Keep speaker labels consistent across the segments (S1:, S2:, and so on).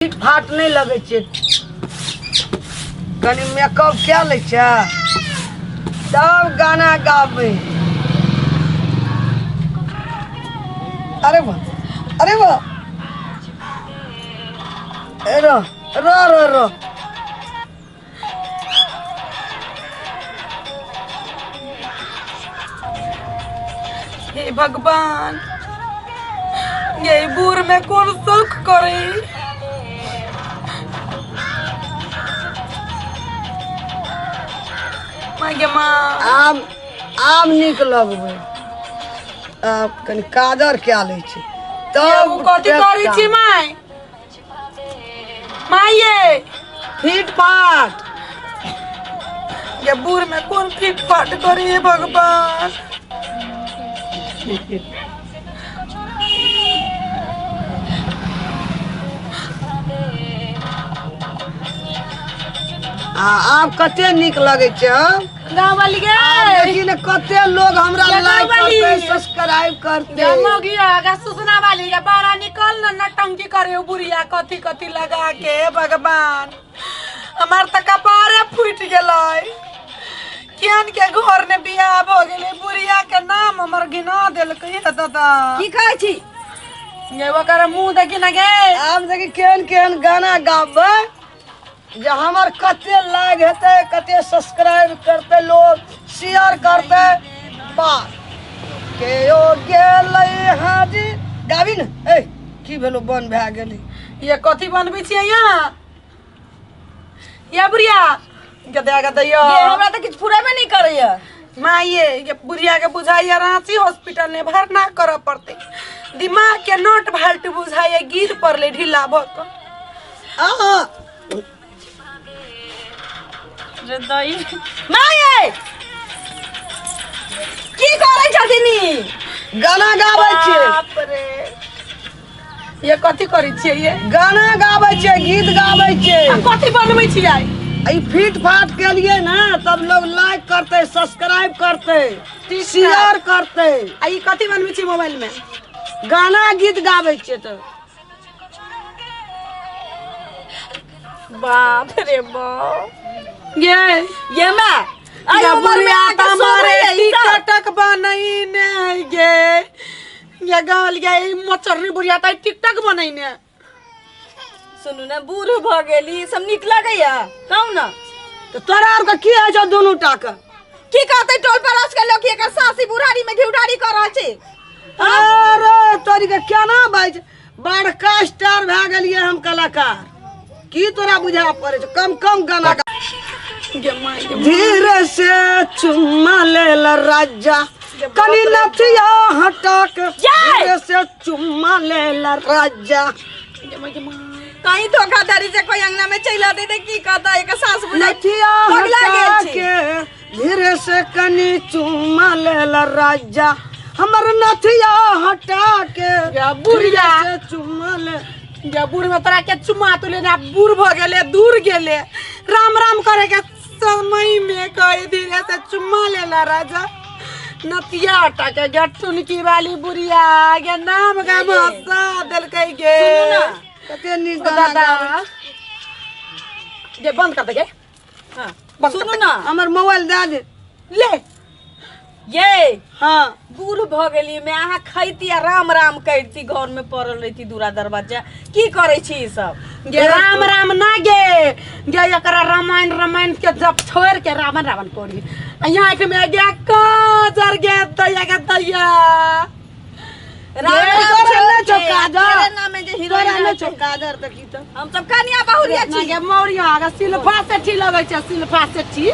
S1: Feet फाट नहि लगै छै। कनि मेकअप कए लै छै तब गाना गाबै। अरे वाह, अरे वाह, ए रो रो रो रो।
S2: हे भगवान, ये बूढ़ में कौन सुख करे? माँ गे माँ।
S1: आब आब नीक लगबै। आब कनि काजर कए लै छी तब
S2: कथी करै छी माय? माये
S1: फीट फाट।
S2: ये बूढ़ में कौन फीट फाट करे हे भगवान?
S1: आ आब कते नीक लगै छै, हँ?
S2: गाँव वाली गे।
S1: आब देखी ने कते लोग हमरा
S2: ये
S1: लाइक
S2: गाँव वाली।
S1: करते, सब्सक्राइब करते।
S2: ये मौगी आगा सुसना वाली के बारा निकल न, नटंकी करे उ बुढ़िया कथी कथी लगा के। हे भगवान, हमार त कपारे फूट गेलै। केहन के घर ने बियाह भ गेलै, बुढ़िया के नाम हमर घिना देलकै। हे दादा,
S3: की कहै छी?
S2: ये ओकर मुंह देखी न गे।
S1: आब देखी केहन केहन गाना गाबबै जे हमर कते लाइक हेतै, कते सब्सक्राइब करतै लोग, शेयर करतै। बा केओ गेलै हाजी गाबी ने। ए की भेलो, बंद भए गेलै।
S2: ये कथी बनबै छियै यहाँ ये बुढ़िया? गदया गदया।
S3: ये हमरा तऽ किछु फुरेबे नहि करैया।
S2: माँ ये बुढ़िया के बुझाइया रांची हॉस्पिटल में भरना करऽ पड़तै। दिमाग के नट भाल्ट बुझाइया गिर पड़लै ढीला भऽ कऽ।
S1: आ
S3: रे दाइ, माय, की करै छथिन ई?
S1: गाना गाबै छियै।
S2: बाप रे, ये कथी करै छियै ये?
S1: गाना गाबै छियै, गीत गाबै छियै।
S2: आ कथी बनबै छियै?
S1: ई फीट फाट के लिए ना तब लोग लाइक करते, सब्सक्राइब करते, शेयर करते।
S2: आ ई कथी बनबै छियै मोबाइल में?
S1: गाना गीत गाबै छियै तऽ।
S3: बाप रे बाप।
S2: ये
S3: ये माय, अरे
S2: ये
S3: उमर में
S2: बुढ़िया
S3: आके
S2: तऽ
S3: शोभै
S2: हमारे
S3: है ई सब।
S2: टिकटक बनैने गे। ये गाल गे, ई मचरनी बुढ़िया तऽ टिकटक बनैने।
S3: सुनू ने, बूढ़ भऽ गेली, ई सब नीक लगैया? कहू ने।
S1: तऽ तोरा आरके की होइ छौ दुनू टा के?
S3: की कहतै टोल पड़ोस के लोग, एकर सासी बुढ़ारी में घिउढारी कऽ रहल छै।
S1: अरे तोरी के केना बाजि, बड़का स्टार भए गेलियै हम कलाकार। की तोरा बुझा पड़ै छौ? कम कम गाना गा।
S2: गे माय गे।
S1: धीरे से चुम्मा ले ला राजा, कनी नथिया हटा के धीरे से चुम्मा ले ला राजा।
S2: गे माय गे माय।
S3: कहीं धोखाधड़ी से कोई अंगना में चलि अतै तऽ की कहतै एकर सास? बुझाइ
S1: नथिया
S3: पगला गेल
S1: हटा
S3: छी।
S1: के धीरे से कनी चुम्मा ले ला राजा, हमर नथिया हटा के
S2: या बुढ़िया।
S1: धीरे से चुम्मा ले।
S2: गे बूढ़ में तोरा के चुम्मा तो लेने, आब बूढ़ भऽ गेले, दूर गेले। राम राम करे के समय में कहे धीरे से चुम्मा लेला राजा, नतिया हटा के। गे टुनकी वाली बुढ़िया गे, नाम गाम हंसा देलकै गे।
S3: सुनू ने।
S1: कते नीक गाना
S2: दादा
S1: गाबै।
S2: गे, बंद कर दे गे।
S3: हाँ,
S2: बंद कर
S3: सुनू
S2: दे।
S3: ने।
S1: हमर मोबाइल दए दे।
S2: ले।
S3: ये
S1: हाँ।
S3: बूढ़ भऽ गेली मैं, अहाँ खैती आ राम राम करती, घर में पड़ल रहती दूरा दरवाजा। की करै छी ई सब?
S2: गे राम राम ना गे, गे एकरा रामायण रामायण के जप छोड़ के रावण रावण करी। आ यहाँ के में गे काजर गे दैया गे दैया।
S3: राम
S2: गे,
S3: राम
S1: तोरा
S3: छोड़
S1: नहि छौ
S3: के,
S1: काजर।
S3: तोरे नामे जे
S1: तोरा
S3: हीरोइन
S1: नहि छौ
S3: रहै छै।
S1: काजर तऽ की तऽ
S3: हम सब कनिया बहुरिया
S2: ना
S3: छी।
S2: गे मौरिया गे, सिल्फा सेठी लगै छै, सिल्फा सेठी।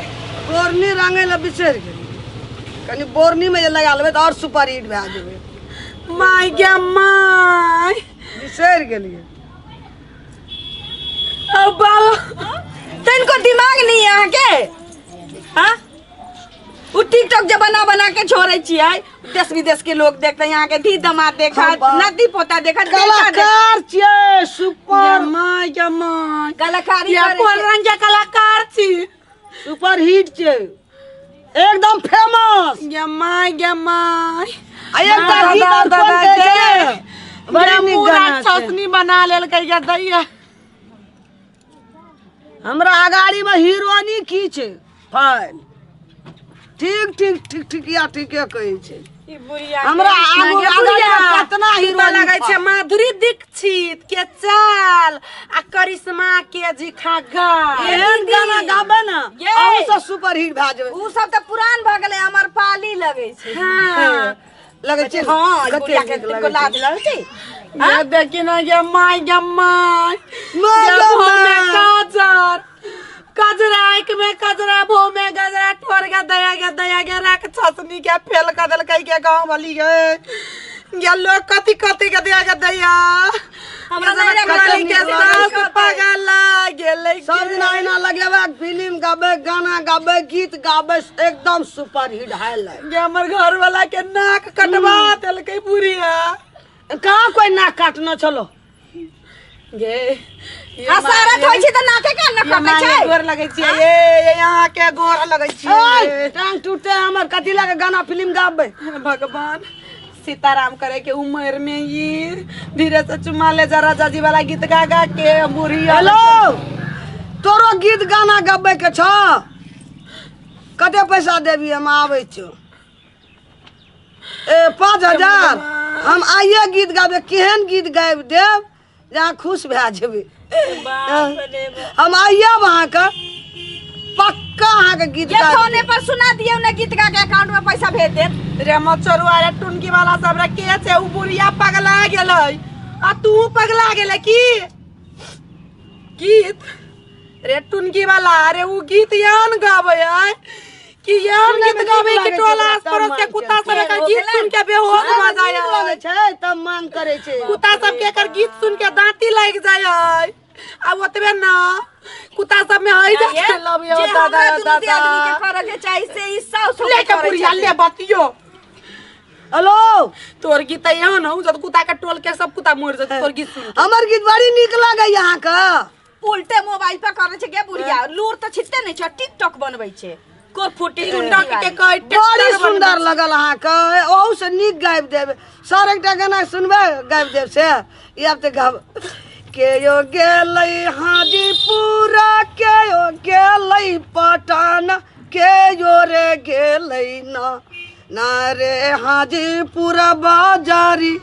S1: बोरनी रंगै लए बिसरि गेली। कनि बोरनी में जे लगा लेबै तऽ आओर सुपर हिट भए जेबै।
S2: माय गे माय।
S1: बिसरि गेलियै।
S2: अब बाबा
S3: तनिको दिमाग नहीं है अहाँके? हाँ, उ टिकटॉक जे बना बना के छोड़ै छियै, देश विदेश के लोग देखते, यहाँ के धी दमाद देखत,
S1: हाँ, बा।
S3: नदी पोता देखत, बेटा देखत।
S1: कलाकार छियै सुपर।
S2: गे माय गे माय।
S3: कलाकारी
S2: या
S3: करै
S2: कोन
S3: छै।
S2: रंग के कलाकार छी?
S1: सुपर हिट छै, एकदम फेमस।
S2: गे माय गे माय।
S1: आ एकटा गीत आओर कोन कहै छै रे? बड़ी नीक गाना छै।
S2: राक्षसनी बना लेलकै गे दैया।
S1: हमरा अगाड़ीमे हीरोनी की छै फाइल ठीक ठीक ठीक ठीक या ठीके कहै छै
S2: ई बुढ़िया
S1: हमरा आगू
S2: गे
S1: अगाड़ीमे
S2: बुढ़िया,
S1: कतना
S2: तू तऽ
S1: हीरोनी
S2: लगै छै
S1: फाइल।
S2: माधुरी दीक्षित के चाल आ करिश्मा के जी खा गा
S1: एहन गाना गाबै ने
S3: ये।
S1: अहूँ सब सुपर हिट भए जेबै
S3: उ सब तऽ पुरान भऽ गेलै अमर पाली लगै छै
S2: हाँ
S1: लगै छै
S3: हँ ई
S1: कते
S3: बुढ़िया के
S1: नीक
S3: तनिको
S1: लगै
S3: लाज
S1: छै
S3: लगै छै
S2: ये देखी ना ये माय गे my
S1: my
S2: ये
S1: गे
S2: भौं में
S1: my.
S2: काजर कजरा आँख में कजरा भौं में गजरा ठोर के दया के दया के राख छसनी के फेल कर देलकै के गाँव वाली के ये लोग कथी कथी के दया के दया
S3: हमरा नहि
S2: कथी
S3: लगै
S2: के
S3: छै।
S2: सास पगला गेलै
S1: सब दिन अहिना लगेबै फिल्म गाबै गाना गाबै गीत गाबै एकदम सुपर हिट हाई लाइफ
S2: ये हमर घर वाला के नाक कटवा देलकै बुढ़िया
S1: कहाँ कोई नाक काटना चलो
S2: गे ये
S3: हसारत होइ छै तऽ नाके कान न
S2: ये
S3: कटै
S2: माये
S3: छै
S2: गोर लगै छियै ये ये यहाँ के गोर लगै छियै
S1: ओए, टांग टूटते हमर कथी लगे गाना फिल्म गाबै
S2: भगवान सीताराम करे के उम्र में ये धीरे से चुमा ले जरा जाजी वाला गीत गा गा के बूढ़ी
S1: हेलो तोरो गीत गाना गाबै के छ कते पैसा देबी हम आबै छियौ ए 5000 हम आइए गीत गाबै केहन गीत गाबि देब जे अहाँ खुश भए जेबै हम आइए अहाँके पक्का अहाँके गीत
S3: ये
S1: गाबि
S3: फोने पर सुना दियौ ने गीत गा के अकाउंट में पैसा भेज देत
S2: रे मचरुआ रे टुनकी वाला सब रे के छै उ बुढ़िया पगला गेलै आ तू पगला गेलै की गीत रे टुनकी वाला अरे उ गीत यान गाबै है कि यान
S1: सुनैमे
S2: गीत
S1: नीक
S2: गाबै कि
S1: लागै छै
S2: टोला
S1: ओकरा
S2: आस पड़ोस के
S1: तब
S2: कुत्ता सब एकर
S3: हो
S2: गीत
S3: गेलै?
S2: सुन के बेहोश भऽ
S1: नीक
S2: जाइ
S1: लगै
S2: है
S1: छै तब मांग करै छै
S2: कुत्ता सब के एकर गीत सुन के दांती लागि जाइ है आ ओतबे न कुत्ता सब में हई
S3: ये
S2: जाइ लव यौ
S3: जे
S2: दादा
S3: हमरा दुनू दियादनी के
S2: दादा
S3: करऽ के चाही से ई साउस
S2: ले के बुढ़िया ले बतियो
S1: हेलो
S2: तोर गीत एहन हौ जब कुत्ता के टोल के सब कुत्ता मरि जेतौ तोर गीत सुन के।
S1: हमर गीत बड़ी नीक लागैया अहाँके
S3: उल्टे मोबाइल पर करे छै गे बुढ़िया लूर तऽ छिटते नहि छै टिकटॉक बनबै छै कोर फुटी
S2: टुंडक के कहै
S1: बड़ी सुंदर लगल अहाँके ओहू से नीक गाबि देब सर एकटा गाना सुनबै गाबि देब से ई आब तऽ गाब केयो गेलै हाजीपुरा केयो गेलै पटना केयो रे गेलै ना ना रे हाजीपुरा बाजारी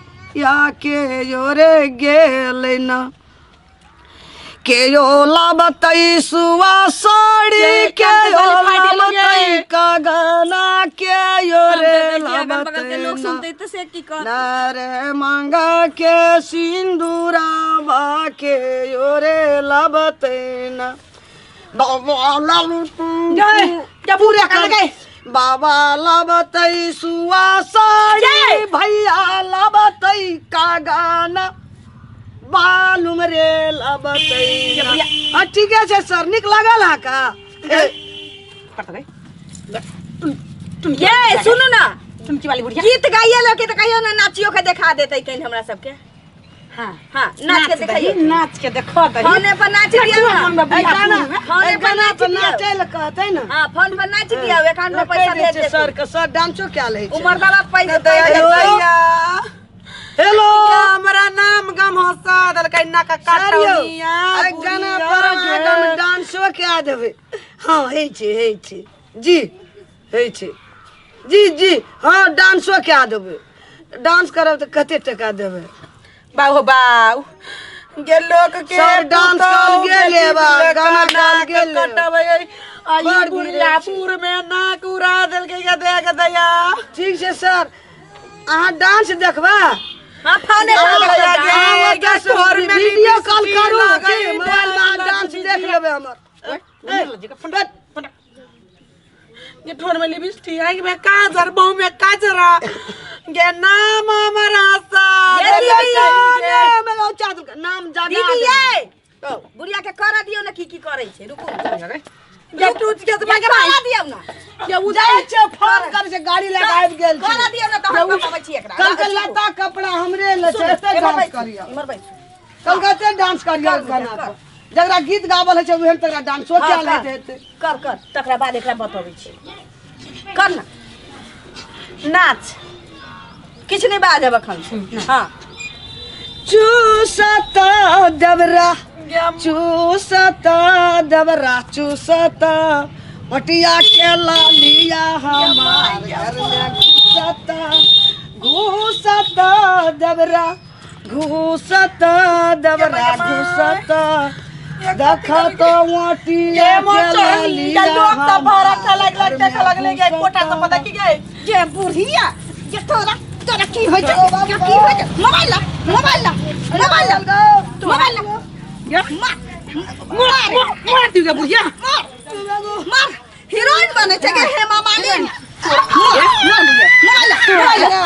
S1: या केयो रे गेलै ना केयो लाबतै सुआ साड़ी
S2: ये
S1: केयो
S2: कान के बाली फाटि गेलौ
S1: लाबतै
S2: ये।
S1: कगना केयो रे
S3: अगल बगल के लोग
S1: लाबतै
S3: सुनते तऽ से की कहत
S1: ना रे मांगा के सिंदूरावा केयो रे लाबतै ना बाबा लालू
S2: जय जब
S1: पूरे
S2: पूरा कर
S1: कर
S2: गए
S1: बाबा लाबतै सुआ साड़ी भैया लाबतै कागाना बालुम रे लाबतै
S2: ये भैया।
S1: हाँ ठीके छै सर नीक लागल अहाँके
S3: ये सुनू ना
S2: टुनकी वाली बुढ़िया
S3: गीत गाइए लोग के तऽ कहियो ना नाचियो के देखा देतै कहीं हमरा सबके
S2: हाँ
S3: हाँ नाच के देखाइयो
S2: नाच के देखो दही
S3: फोने पर नाच दियौ ना
S1: एहि गाना
S3: फोने
S1: एहि
S3: पर
S1: गाना
S3: नाच
S1: पर
S3: दियौ
S1: नाचै लए कहतै ने
S3: हाँ फोन पर नाच दियौ अकाउंट में पैसा
S1: कहि दै
S3: भेज
S1: छै
S3: देतै
S1: सर के सर डांसो कए लै छै
S3: उमर बाबा पैसा
S1: हेलो।
S2: भैया
S1: हेलो
S2: हमरा नाम गम हंसा देलकै नाक
S1: सर यौ
S2: काटौनिया
S1: एहि गाना पर अहाँके हम डांसो कए देबै हँ होइ छै होइ छै जी होइ छै जी जी हँ डांसो कए देबै डांस करब तऽ कते टका देबै
S2: बाहु बाहु गे लोक के
S1: सर, डांस
S2: पुतोहु
S1: कल गेल
S2: बेटी
S1: हेबा,
S2: के
S1: गाना कल
S2: नाक
S1: गेल।
S2: कटबै आ ई
S1: बड़
S2: बुढ़िया पुर में नाक उड़ा देलकै गे देख दया
S1: ठीक छै सर अहाँ डांस देखबै
S3: हाँ फोने पर
S2: अहाँ
S3: देखबै।
S2: गे,
S1: अहाँ
S2: गे, ठोर में
S1: वीडियो कॉल
S2: लिपस्टिक
S1: करू
S2: लगै
S1: की मोबाइल में अहाँ डांस देख लेबै हमर
S2: ये ठोर में लिपस्टिक आँख में काजर मुंह में काजरा गे नाम हमर आशा
S3: ये दीदी,
S1: नाम जादा
S3: दीदी ये बुढ़िया के कर दियौ ना की की करै छै रुकू
S2: ये टूट के
S3: ये करा दियौ ना
S2: ये उधर
S1: जाइ छै फोन करै छै गाड़ी लए कऽ आबि गेल
S3: करा
S1: छै
S3: दियौ ना तऽ हम बताबै छी एकरा
S1: कल के लत्ता कपड़ा हमरे ले छै एते
S3: इमहर
S1: डांस
S3: बैसू,
S1: करियौ
S3: इमहर बैसू।
S1: कलकत्ते डांस करियौ
S3: कर,
S1: गाना
S3: कर।
S1: पर जकरा गीत गावल होइ छै उहे तकरा डांसो
S3: हाँ,
S1: कयल
S3: कर।
S1: होइत हेतै
S3: कर कर तकरा बाद एकरा बतबै छी कर ना
S2: नाच
S3: किछु नहि बाजब एखन हाँ
S1: चूसत देवरा चूसता देवरा चूसता मटिया के लालिया हमार घर में घुसता घुसता देवरा घुसता देवरा घुसता देखत मटिया
S2: ये मोर
S1: के
S2: चढ़नी
S1: लालिया
S2: लोग सब भरा
S1: हमार
S2: लग लग
S1: घर
S2: देख
S1: में
S2: लगले गए कोटा से पता की गए
S3: जे बुढ़िया जे तोरा तोरा की होइ छै जे की होइ छै मोबाइल ला मोबाइल ला मोबाइल ला मोबाइल ला मार मार
S2: मार दियो गे बुढ़िया
S3: मार मार हीरोइन बने छै गे हेमा मालिनी मार मार बुढ़िया मोबाइल ला मोबाइल ला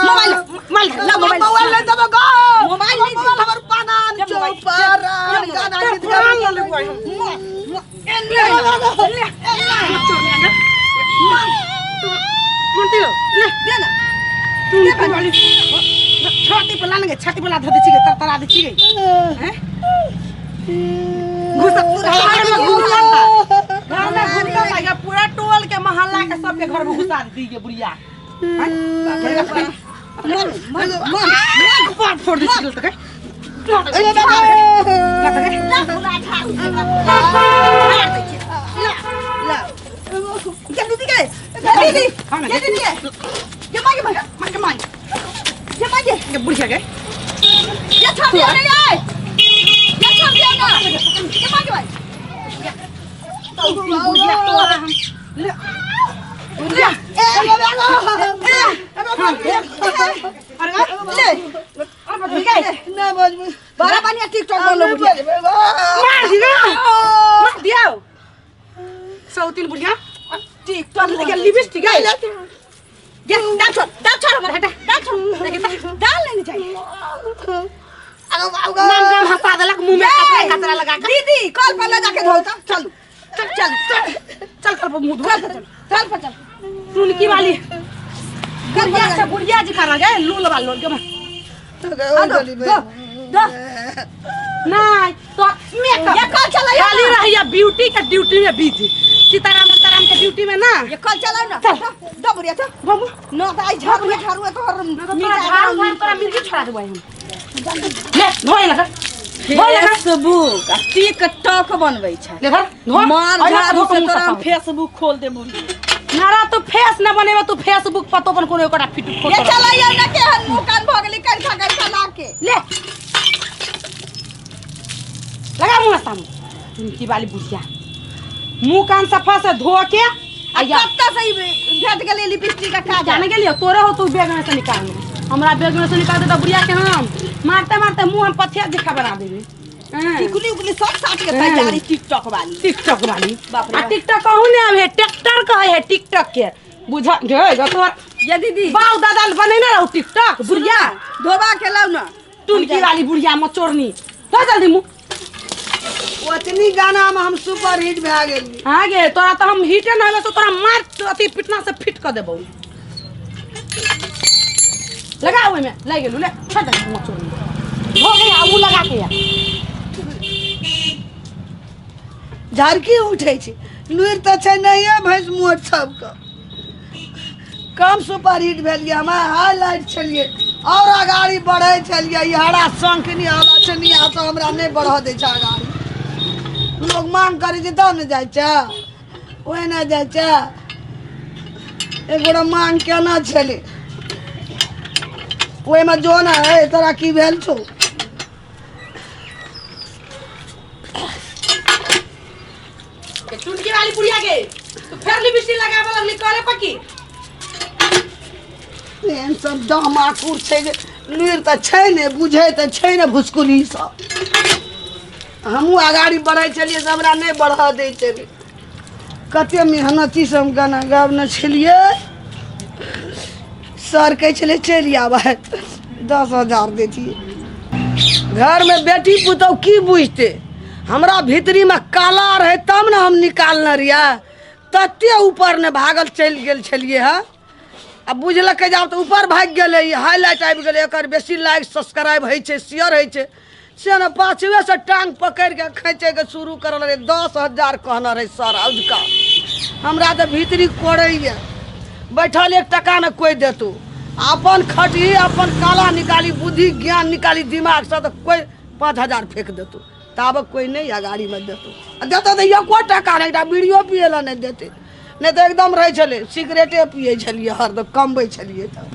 S3: मोबाइल ला
S2: माल
S3: ला मोबाइल
S1: मोबाइल ले देबो गो
S3: मोबाइल नहीं
S1: मोबाइल हमर पानान चौपारान गाना गीत
S2: प्राण ले लेबो हम
S3: मार
S2: ले ले ले
S3: दे ना
S2: तू वाली छाती पर लान गे छाती पर ला धर दे छी गे तरतरा दे छी गे हैं घुसा पूरा घर में घुसा घर में घुसा लगा पूरा टोल के मोहल्ला के सबके घर में घुसा दी गे बुढ़िया
S3: मार मार मार
S2: मार पाट फोड़ दे छी तक
S1: अरे बाबा
S3: ला पूरा झाड़ू मार दै छै ला
S1: ला
S3: ये दीदी के ये दीदी ये दीदी के ये मार मार
S2: मार मार
S3: ये मार
S2: गे बुढ़िया गे
S3: ये छोड़ दिया ना ये ये छोड़ दिया ना ये मार मार
S2: बुढ़िया तोरा हम ले बुढ़िया
S1: ए बाबा
S2: अरे
S3: ले
S2: अरे बुढ़िया
S1: ना बजबू
S3: बड़ा बढ़िया टिकटॉक बनलो बुढ़िया
S2: मार दी ना मार दिया सौतीन बुढ़िया
S3: टिकटॉक
S2: के लिपस्टिक है
S3: ये डाल छोड़ डाल छोड़ हमारा डाल छोड़ डाल लेने चाहिए
S2: नाम गाम हंसा देलक मुंह में कपड़ा कचरा लगा के
S3: दीदी कल पर ले जाके धोता चलू चल चल
S2: चल चल कर मुंह धो
S3: चल चल चल पर चल
S2: टुनकी वाली
S3: कल
S2: बुढ़िया
S3: पर
S2: से बुढ़िया जी करा गए लूल वाल लोल के
S3: दो दो
S2: नहीं तो मेकअप
S3: ये कल चलाइए
S2: खाली
S3: ना।
S2: रहिया ब्यूटी के ड्यूटी में बिजी सीताराम सीताराम के ड्यूटी में ना
S3: ये कल चलाओ ना
S2: चल।
S3: दो बुढ़िया चल
S2: बाबू
S3: न त आई झाड़ू झाड़ू तोहर
S2: तोरा झाड़ू झाड़ू तोरा मिर्गी छोड़ा देबै हम ले धोए लगा धोए लगा
S3: फेसबुक आ टिकटॉक बनबै छै
S2: ले धर धो
S3: मार
S2: अइला
S3: झाड़ू
S2: धो के
S3: से
S2: मुँह
S3: तोरा हम
S2: सफा।
S3: फेसबुक खोल दे बुढ़ी
S2: नारा तू फेस ना बनेबे तू फेसबुक पर तो अपन कोनो एकटा फिट
S3: ये
S2: फोटो
S3: चलाइए ना केहन मुंह कान भऽ गेलै कंठा कंठा ला के
S2: ले लगा मुंह सामने उनकी वाली बुढ़िया मुंह कान सफा से धो के आ या
S3: कत्ता से ई भेट गेलै लिपस्टिक का काजल
S2: जाने के लिए तोरे हो तू बैग में से निकाल ले हमरा बैग में से निकाल दे तो बुढ़िया के हम मारते मारते मुंह हम पथिया दिखा बना देबे हाँ।
S3: टिकुली उकुली सब साट के तैयारी टिकटॉक वाली
S2: टिकटॉक वाली
S3: बाप रे
S2: आ
S3: बाप।
S2: टिकटॉक कहूँ ने आवे ट्रैक्टर कहे है टिकटॉक के बुझा गे गे तोर
S3: ये दीदी
S2: बाऊ दादा बनेने रहू टिकटॉक बुढ़िया
S3: धोबा के लाउ ना
S2: टुनकी वाली बुढ़िया मचोरनी तो जल्दी मुँह
S1: ओतनी गाना में हम सुपर हिट भए गेलियै
S2: हाँ गे तोरा तो हम हिटे ना होबे तो तोरा मार अथी पिटना से फिट कर देबौ लगा ओहिमे लागि गेलू ले छोड़ दे मचोरनी हो गया उ लगा के आ
S1: झड़की उठै छै लुरि तऽ छै नहिये भैंस मोट सबके कम सुपर हिट भेलियै हमरा हाईलाइट छलियै आओर अगाड़ी बढ़ै छलियै ई हरा शंखनी हरा छनी आ तऽ हमरा नहि बढ़ऽ दै छै अगाड़ी लोग मांग करै छै तब ने जाइ छै ओहिना जाइ छै एक गोटा मांग केना छलै ओहिमे जो ने है तोरा की भेल छौ
S2: के चुटकी वाली बुढ़िया के तू फेर लिपस्टिक लगाबे लगली करे पकी
S1: एहन सब दहमाकुर छै जे लुरि तऽ छै ने बुझै तऽ छै ने भुसकुली सब हमहूँ अगाड़ी बढ़ै छलियै से हमरा नहि बढ़ऽ दै छलै कते मेहनतीसँ हम गाना गाबने छलियै सर कहै छलै चलि आबै 10,000 दैतियै घरमे बेटी पुतहु की बुझतै हमरा भीतरीमे काला रहै तब ने हम निकालने रहियै तते ऊपर ने भागल चलि गेल छलियै हँ आ बुझलकै जे आब तऽ ऊपर भागि गेलै ई हाईलाइट आबि गेलै एकर बेसी लाइक सब्सक्राइब होइ छै शेयर होइ छै से ने पाछुएसँ टाँग पकड़िके खींचैके शुरू करल रहै 10,000 कहने रहै सर अजुका हमरा तऽ भीतरी कोड़ैए बैठल एक टका ने कोइ देतौ अपन खटही अपन काला निकाली बुद्धि ज्ञान निकाली दिमागसँ तऽ कोइ 5,000 फेंक देतौ। ताबे कोइ नहि अगाड़ीमे देतौ आ देतौ तऽ एको टाका नहि, एकटा बीड़ियो पियै लए नहि देतै। नहि तऽ एकदम रहै छलै, सिगरेटे पियै छलियै हरदम, कमबै छलियै। तऽ